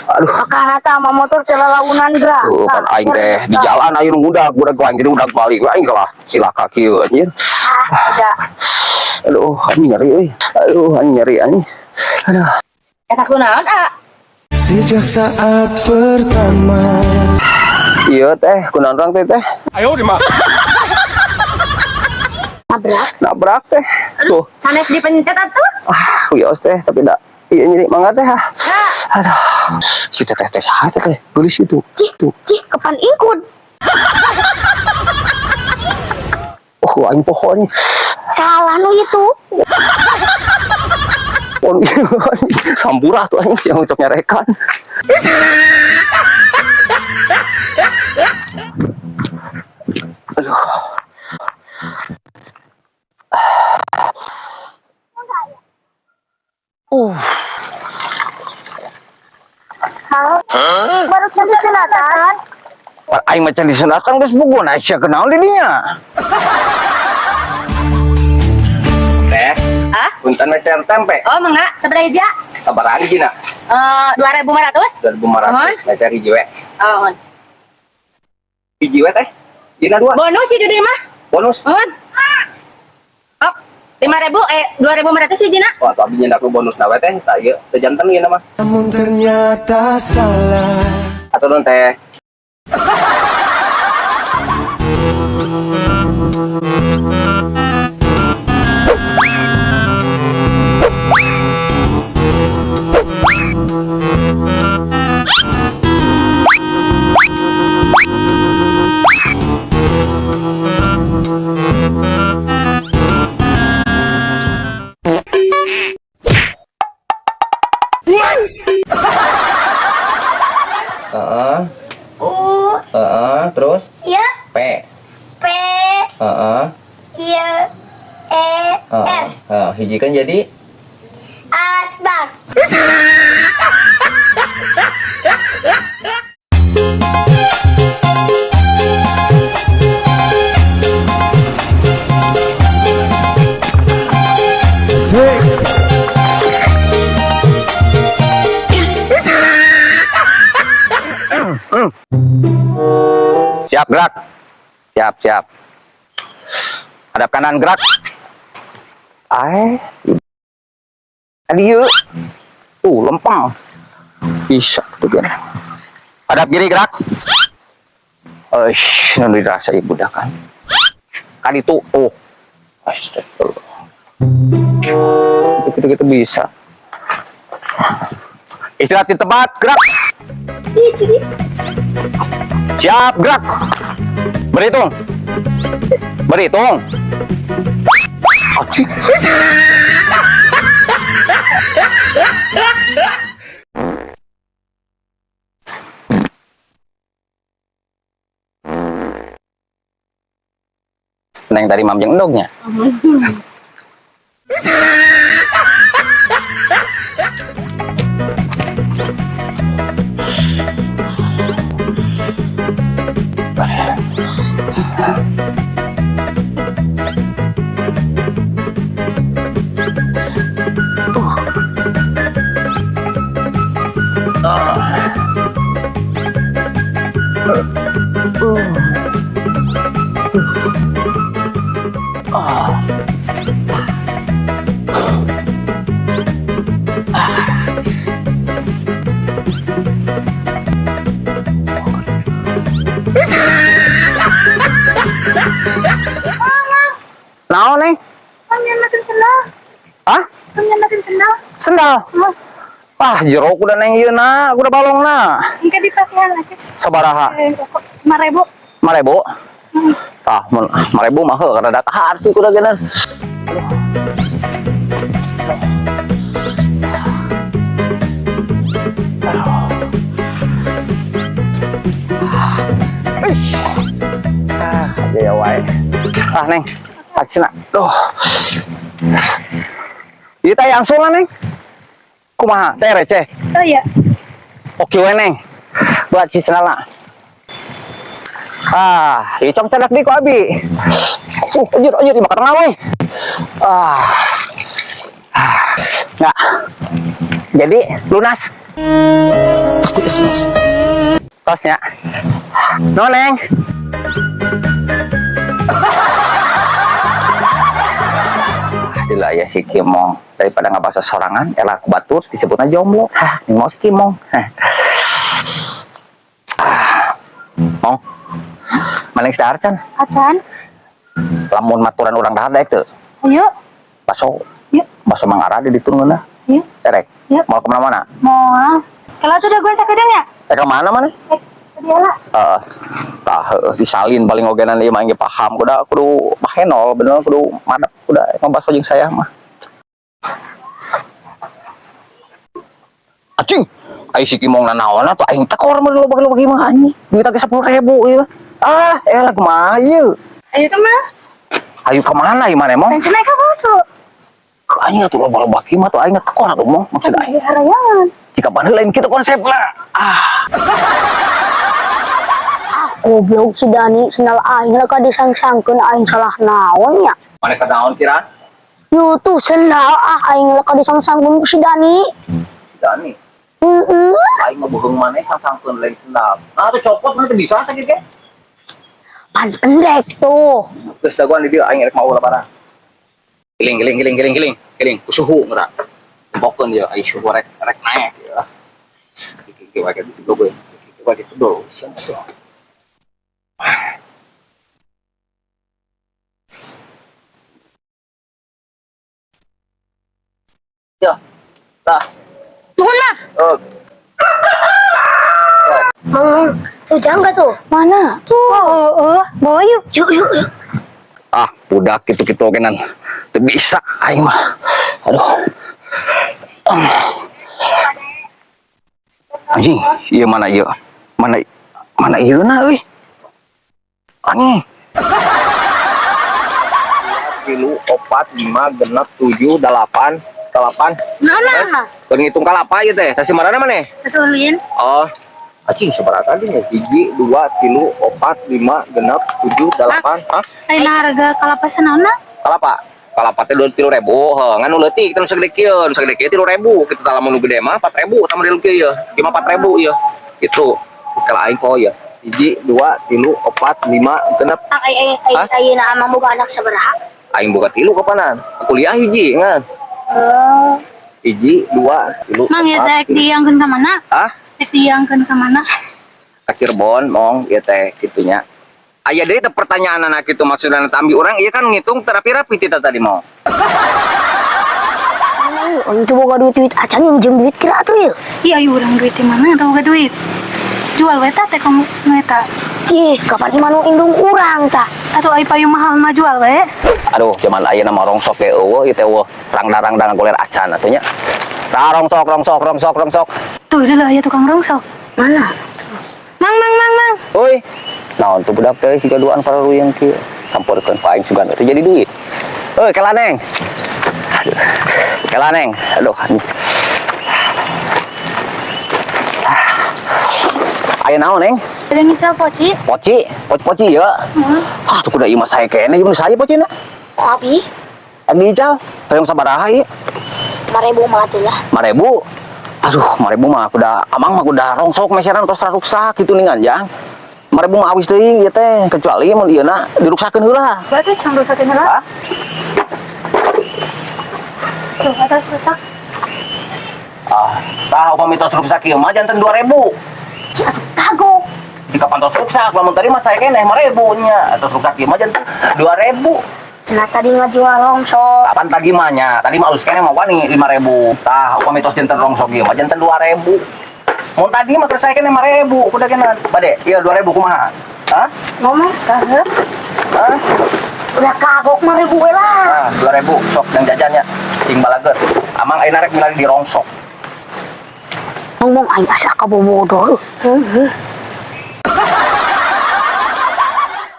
Aduh. Makana tah sama motor celalaunan gerak. Tuh, pan aing teh di jalan aing ngudag, budak aing jadi udag balik aing kalah cilaka kieu anjir. Ah, udah. Aduh, anjing nyeri euy. Aduh, anjing nyeri anjing. Aduh. Eta kunaon, ah? Sejak saat pertama. Iya teh, kunaon urang teh teh? Nabrak. Nabrak teh. Tuh, Sanes dipencet atuh. ah, wios teh, tapi da iya nyeri mangga teh ah. Aduh. Si teteh teh saha teh teh? Geulis itu. Cih, Tuh. cih, kapan ingkut? Oh, aing poho nih. Salah nu itu. Oh, sampura tuh anjing yang ucap nyarekan. Aduh. Baru jadi sunatan. Pan aing macan disunatan geus bugun Aisyah kenal di dinya. Teh, Ah? punten meser tempe. Oh, mangga, sabaraha hiji? Sabaraha hijina? Eh, 2500? 2500 meser hiji we. Oh, mohon. Hiji we teh. Dina dua. Bonus itu deui mah. Bonus. Mohon. Oh, 5000 eh 2500 hijina. Wah, tuh abi nyendak nu bonus na we teh, tah ieu teu janten ieu mah. Namun ternyata salah. Atur nuhun teh. Heeh, U, heeh, terus Y, P. P, Heeh, Y, E, heeh. R. Heeh, hiji kan jadi Asbar. Asik. Siap gerak. Siap, siap. Hadap kanan gerak. Ai. Tadi yuk. Tuh, lempeng. Bisa tuh biar. Hadap kiri gerak. Eish, nu dirasa ibu dah kan. Kali itu, oh. Astagfirullah. Gitu-gitu bisa. Istirahat di tempat, gerak. Siap, gerak. Berhitung. Berhitung. Acik. Neng tadi mam jeung endognya. Naon, Neng? Panyandakan sendal. Hah? Panyandakan sendal. Sendal. Ah, jero kuda neng ieu na, kuda balong na. Engke dipasihan aja. Sabaraha? 5000. 5000? Tah, mun 5000 mah heuh kada dahar tuh kuda geuna. Ish. Ah, gaya wae. Ah, Neng. Taksina. Duh. Ieu teh angsungan, Neng. Kumaha? Teh receh. Oh iya. Oke we, Neng. Buat si sendalna. Ah, ieu cong cadak di ku abi. Anjir, anjir, di bakar we. Ah. Ah. Nggak. Jadi lunas. Tos. Tosnya. No, Neng. Adalah ya si Kimong daripada ngabaso sorangan elah ku batur disebutnya jomblo. Hah, ini mau si Kimong. Hah. Ah. Mong. Maling dahar can. Acan. Lamun maturan urang dahar daek teu. Ayo. Baso. Yuk. Baso Mang Ara di ditu ngeunah. Yuk. Erek. Yuk. Mau kemana-mana? Mau. Kalau tuh udah gue sakedeung ya? Eh kemana mana? Eh, ke dia lah. Heeh. Tah heueuh disalin paling ogenan ieu mah ge paham kuda kudu bahenol bener kudu madep kuda ngabaso jeung saya mah. Acing, ai si Kimong nanaon atuh aing tekor mun loba-loba ieu mah anjing. Duit ge 10.000 ieu mah. Ah, elah kumaha ieu? Ayo kemana? Ayo kemana ieu maneh mong? Pengen naik ke baso. Anjing atuh loba-loba kieu mah tuh aing tekor atuh mong maksud aing. Di harayangan. Jika pan lain kitu konsepna. Ah, Goblok si Dani sendal aing lah ka disangsangkeun aing salah naon nya. Maneh ka naon kira? Yu tuh sendal ah aing lah ka disangsangkeun ku si Dani. Dani, Heeh. aing mah bohong maneh sangsangkeun lain sendal. Nah, tuh copot maneh teu bisa sakieu ge. Pan pendek tuh. Terus dagoan di dieu aing rek mau barang. Giling giling giling giling giling giling ku suhu geura. Tempokeun ieu aing suhu rek rek naik ya. Iki iki wae gitu gue. Iki wae gitu do. Siapa tuh? Ya. Tah. Nuhun lah. Oh, Tuh jangka tuh. Mana? Tuh. Oh, oh, bawa yuk. Yuk yuk yuk. Ah, budak gitu-gitu kenan. Teu bisa aing mah. Aduh. Anjing, ieu mana ieu? Mana mana ieu na euy? Anjing. 3, 4, 5, 6, 7, 8, 8. Mana? Keur ngitung kalapa ieu teh? Sasi marana maneh? Kesulin. Oh. Anjing sabaraha tadi nya? 1, 2, 3, 4, 5, 6, 7, 8. Hah? Ayo harga kalapa senauna? Kalapa? Kalapa teh 2.000, heuh, ngan nu leutik teh nu sagede kieu, nu sagede kieu 3.000, kitu tah lamun nu gede mah 4.000, tah model kieu ieu. Ieu mah 4.000 ieu. Gitu. Kalau aing poho ieu. 1, 2, 3, 4, 5, 6. Ang ay ay ay Hah? ay na amang boga anak sabaraha. Aing boga 3 kapanan. Kuliah hiji ngan. Oh. 1, 2, 3, Mang ya teh 4. diangkeun ka mana? Ah, Rek diangkeun ka mana? ka Cirebon mong ieu teh kitunya. Aya deui teh pertanyaan anak itu maksudna tambi urang ieu kan ngitung terapi-rapi tita tadi mau. Aing teu boga duit duit acan yang jem duit kira atuh ieu. Iya, ayo urang duit di mana atau boga duit? Jual we teh kamu nu eta. Cih, kapan imah nu indung urang tah? Atau ai payung mahal mah jual we. Aduh, zaman ayeuna mah rongsok ge eueuh ieu teh eueuh rangda-rangda ngagoler acan atuh nya. Tah rongsok rongsok rongsok rongsok. Tuh dulu aya tukang rongsok. Mana? Mang mang mang mang. Oi. Naon tuh budak teh siga duaan pararuyang kieu. Sampeurkeun ku aing sugan itu jadi duit. Euy, kela Neng. Aduh. Kela Neng. Aduh. Aya naon, Neng? Ada ngical poci? Poci, poci poci ya. Heeh. Ah, tuh kuda ieu mah saya kene ieu mah saya pocina. Abi, Agi ical, hoyong sabaraha ieu? 5.000 mah atuh lah. 5.000. Aduh, 5.000 mah kuda amang mah kuda rongsok meseran tos ruksak kitu ningan jang. 5.000 mah awis teuing ieu teh, kecuali mun ieu na diruksakeun heula. Berarti can rusakeun heula. Hah? Tuh, atas rusak. Ah, tah upami tos ruksak ieu mah janten 2.000. Cih atuh kagok. Jika pantos ruksak, lamun tadi mah saya keneh 5.000 nya. Tos ruksak ieu mah janten 2.000. Cenah tadi ngajual rongsok. Kapan tadi mah nya? Tadi mah alus keneh mah wani 5.000. Tah upami tos janten rongsok ieu mah janten 2.000. Mun tadi mah keur saya keneh 5.000, kuda keneh. Bade, ieu 2.000 kumaha? Hah? Ngomong Tah, heuh. Hah? udah kagok 5.000 we lah. Ah, 2.000 sok yang jajannya. Cing balager. Amang ayeuna rek milari di rongsok. Ngomong aing asa kabobodo. Heuh.